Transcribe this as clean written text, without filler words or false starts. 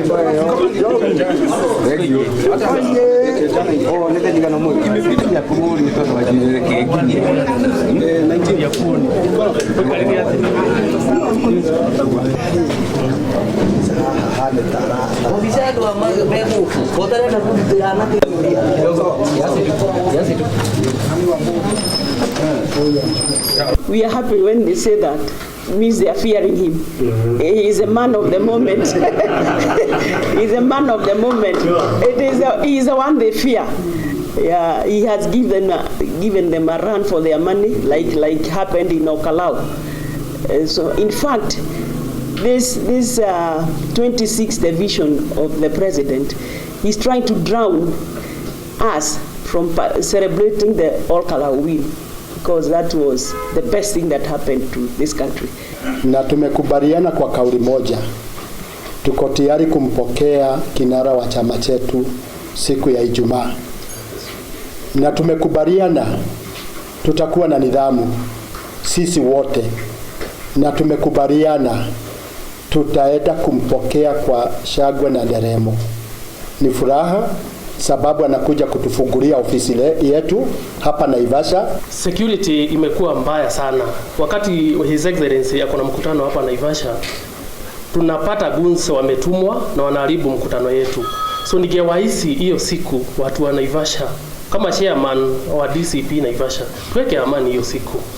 Thank you. Oh, nĩ ndigano mũno. Kũmũria tondũ wanjirire kĩnginyie. Obisa andũ a megũkũ ũtarenda kũrutĩra na kĩũria. We are happy when they say that. Means they are fearing him. He is a man of the moment. He is a man of the moment. He is the one they fear. Yeah, he has given them a run for their money, like happened in Ol Kalou. So in fact, this 26th division of the president, he's trying to drown us from celebrating the Ol Kalou win, because that was the best thing that happened to this country. Na tumekubaliana kwa kauli moja, tuko tayari kumpokea kinara wa chama chetu siku ya Ijumaa, na tumekubaliana tutakuwa na nidhamu sisi wote, na tumekubaliana tutaenda kumpokea kwa shangwe na nderemo. Ni furaha sababu anakuja kutufungulia ofisi yetu hapa Naivasha. Security imekuwa mbaya sana. Wakati His Excellency ako na mkutano hapa Naivasha, tunapata goons wametumwa na wanaharibu mkutano yetu. So ningewahisi hiyo siku watu wa Naivasha, kama chairman wa DCP Naivasha, tuweke amani hiyo siku.